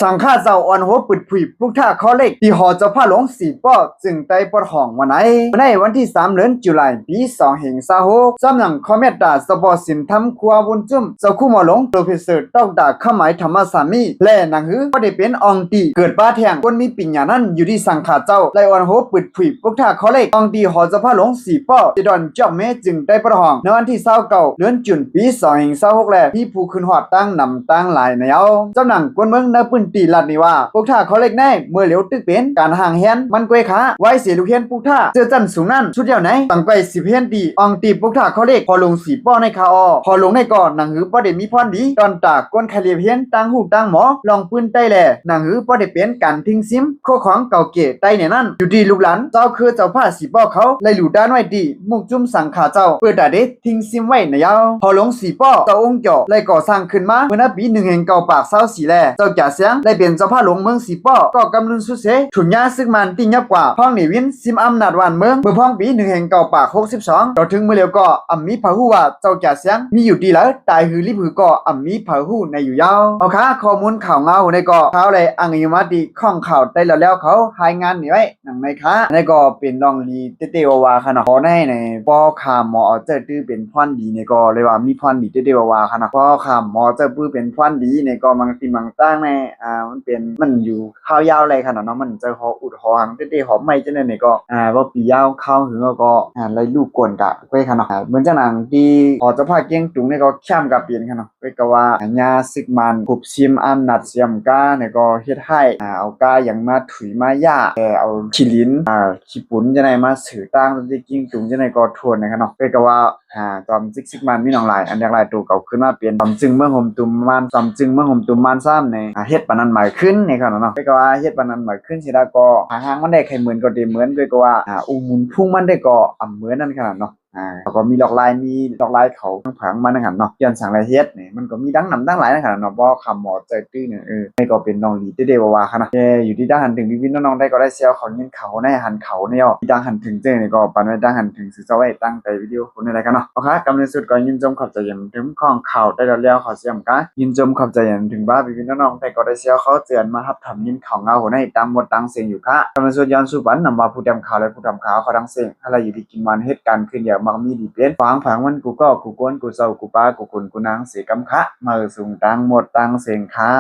ສັງຄະເຈົ້າອ່ອນໂຮປຶດຜຸຍປຸກທະຄໍເຫຼັກ ທີ່ຫໍເຈົ້າພາຫຼວງສີປໍວ ເຈີງໃຕ້ປອດຫ້ອງ ວ່າໃນ ໃນວັນທີສາມ ເດືອນຈຸລາຍ ປີສອງພັນຊາວຫົກ ສຳນັກຂໍເມດຕາສະເພາະສິນທຳຄູວາບຸນຈຸ້ມ ເຈົ້າຄູໝໍຫຼວງ ໂປຣເຟສເຊີ ດອກເຕີ ຄຳໝາຍ ທຳມະສາມີ ແລະ ໜັງສືບໍ່ໄດ້ເປັນອ່ອງຕີເກີດປາແທ່ງ ຄົນມີປັນຍານັ້ນ ຢູ່ທີ່ສັງຄະເຈົ້າ ໄດ້ອ່ອນໂຮປຶດຜຸຍ ປຸກທະຄໍເຫຼັກ ອ່ອງຕີຫໍເຈົ້າພາຫຼວງສີປໍວ ທີ່ດອນຈອກເມ ເຈີງໃຕ້ປະທ້ອງ ໃນວັນທີຊາວເກົ້າ ເດືອນຈຸນ ປີສອງພັນຊາວຫົກ ແລະ ມີຜູ້ຂຶ້ນຮອດຕາງນຳຕາງຫຼາຍແນວ. ຈຳນຳຄົນເມືອງໃນພື້ນທີ່ລັດນີ້ວ່າ ປຸກທະຄໍເຫຼັກໃນເມື່ອຫຼຽວຕຶກເປັນການຫ້າງແຮນມັນກວຍຂາ ໄວ້ເສຍລູກຮຽນປຸກທະເຊື້ອຊັ້ນສູງນັ້ນ ສຸດແລ້ວໃນ ຕັ້ງໄປສິບຮຽນຕີ ອ່ອງຕີປຸກທະຄໍເຫຼັກ ພໍຫຼວງສີປໍວໃນຄາອໍ ພໍຫຼວງໃນກໍໜັງຫືບໍ່ໄດ້ມີພອນດີ ດອນຕາກວນໄຄເລຍຮຽນ ຕ່າງຮູ້ຕ່າງໝໍ ລອງປືນໄຕແລ ໜັງຫືບໍ່ໄດ້ເປັນການທິງຊິມ ໂຄຂອງເກົ່າເກໄຕໃນນັ້ນ ຢູ່ທີ່ລູກຫຼານຊາວເຄືອເຈົ້າພາສີປໍວເຂົາ ໄດ້ຫຼູດານໄວ້ທີ່ມຸກຈຸ້ມສັງຄະເຈົ້າ ເປີດຕາເດ ທິງຊິມໄວ້ໃນຍາວ ພໍຫຼວງສີປໍວ ເຈົ້າອົງຈໍ ໄດ້ກໍ່ສ້າງຂຶ້ນມາເມື່ອໃນປີໜຶ່ງພັນເກົ້າຮ້ອຍຊາວສີ່ ແລະ ເຈົ້າຈາສຽງ ໄດ້ເປັນເຈົ້າພາຫຼວງເມືອງສີປໍວ ກໍກຳລຸນສຸດເສ ທຸນຍາສຶກມານທີ່ຍັບກວ່າ ພອງເນວິນ ຊິມອຳນາດຫວ່ານເມືອງ ເມື່ອພອງປີໜຶ່ງພັນເກົ້າຮ້ອຍຫົກສິບສອງ ຕໍ່ເຖິງມື້ແລ້ວກໍອຳມີໃຜຮູ້ວ່າ ເຈົ້າຈາສຽງມີຢູ່ທີ່ໃດ ຕາຍຫຼືລິບຫືກໍອຳມີໃຜຮູ້ໃນຢູ່ຍາວ. ເອົາຄ່ະ ຂໍ້ມູນຂ່າວງາວໃນກໍ ຂ່າວແລອ້າງອີງມາທີ່ຂອງຂ່າວໄຕ້ແລ້ວໆ ເຂົາລາຍງານນີ້ໄວ້ ໜັງໃນຄ່ະ ອັນນີ້ກໍເປັນລອງດີເຕ້ໆວ່າໆ ຄ່ະເນາະ ຂໍໃຫ້ໃນ ພໍຂ້າໝໍເອົາໃຈຕື້ເປັນພອນດີນີ້ກໍເລີຍວ່າມີພອນດີເຕ້ໆວ່າໆ ຄ່ະເນາະ ພໍຂ້າໝໍເອົາໃຈຕື້ເປັນພອນດີນີ້ກໍບາງສິ່ງບາງຢ່າງໃນ ອ່າ ມັນເປັນ ມັນຢູ່ຄາວຍາວໄລ ຄ່ະເນາະ ມັນຈະຫໍອຸດຫໍຫຍັງເຕ້ໆ ຫໍໄມ້ຈັ່ງໃດນີ້ກໍ ອ່າ ເວົ້າປີຍາວຄາວຫຶງ ແລ້ວກໍ ອ່າ ໄລລູກກວນກະໄວ້ ຄ່ະເນາະ ອ່າ ເໝືອນຈັ່ງໜັງທີ່ຫໍເຈົ້າພາກຽງຕຸງນີ້ກໍແຄມກະເປັນ ຄ່ະເນາະ ເອີ້ນກະວ່າຍາສຶກມານຄຸບຊິມອຳນາດສຽມກາ ແລ້ວກໍເຮັດໃຫ້ ອ່າ ເອົາກາຫຍັງມາຖຸຍມາຢາ ແລະ ເອົາຂີ້ດິນ ອ່າ ຂີ້ຝຸ່ນຈັ່ງໃດມາເສີຕາງທີ່ກິງຕຸງຈັ່ງໃດກໍໂທນນະ ຄ່ະເນາະ ເອີ້ນກະວ່າ ອ່າ ຈອມຈິກຊິກມັນມີນ້ອງຫຼາຍ ອັນຢາກຫຼາຍໂຕເກົ່າຂຶ້ນມາເປັນ ຈອມຈຶ່ງເມືອງຫົມຕຸມມານ ຈອມຈຶ່ງເມືອງຫົມຕຸມມານຊ້ຳໃນ ອ່າ ເຮັດປານນັ້ນໝາຍຂຶ້ນໃນຂະນະເນາະ ເອີ້ນກະວ່າເຮັດປານນັ້ນໝາຍຂຶ້ນຊິລະກໍ ຫາຫາງມັນໄດ້ໄຄເໝືອນກໍເດເໝືອນ ເອີ້ນກະວ່າ ອ່າ ອຸງໝູນພຸງມັນໄດ້ກໍອຳເໝືອນນັ້ນຂະນະເນາະ ອ່າ ເຂົາກໍມີລວດລາຍ ມີລວດລາຍເຂົາທາງຜັງມານັ້ນຫັ້ນເນາະ ຍ້ອນສັງລະເຮັດນີ້ ມັນກໍມີດັ່ງນຳດັ່ງຫຼາຍນັ້ນຂະນະເນາະ ບໍ່ຄຳໝໍໃຈຕື້ນີ້ ເອີ ນີ້ກໍເປັນລອງດີເດ້ໆວ່າໆ ຂະນະ ແຕ່ຢູ່ທີ່ຕ່າງຫັ້ນເຖິງພີ່ໆນ້ອງໆໄດ້ກໍໄດ້ແຊວເຂົາຍິນເຂົາໃນຫັ້ນເຂົານີ້ ທີ່ຕ່າງຫັ້ນເຖິງເຈົ້ານີ້ກໍປັນໄວ້ຕ່າງຫັ້ນເຖິງ ເຈົ້າໄວ້ຕັ້ງໃຈວິດີໂອຄົນນີ້ແຫຼະ ຂະເນາະ ເອົາຄ່ະ ກຳເນີດສຸດກໍຍິນຊົມຂອບໃຈຢ່າງເຖິງຂອງຂ່າວໄດ້ແລ້ວໆ ຂໍສຽມກາ ຍິນຊົມຂອບໃຈຢ່າງເຖິງວ່າພີ່ໆນ້ອງໆໄດ້ກໍໄດ້ແຊວເຂົາເຈີມາຮັບ ທຳຍິນຂ່າວງາວໃນຕາມໝົດຕາງເສັງຢູ່ຄ່ະ ກຳເນີດສຸດຍ້ອນສູ້ປັນນຳວ່າຜູ້ຕຽມຂ່າວ ແລະ ຜູ້ທຳຂ່າວເຂົາທັງເສັງ ໃຫ້ລະຢູ່ດີກິນຫວານ ເຮັດການຄືນຢາກມັກມີດີເປັນ ຫວັງຜັງມັນກູ່ກໍກູ່ກວນກູ່ເຈົ້າກູ່ປາກູ່ຂຸນກູ່ນາງເສກຳຄ່ະ ມາເອີ່ສູງຕາງໝົດຕາງເສັງຄ່ະ.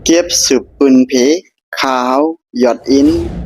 ເກັບສືບປືນເພ ຂ່າວຍອດອິນ.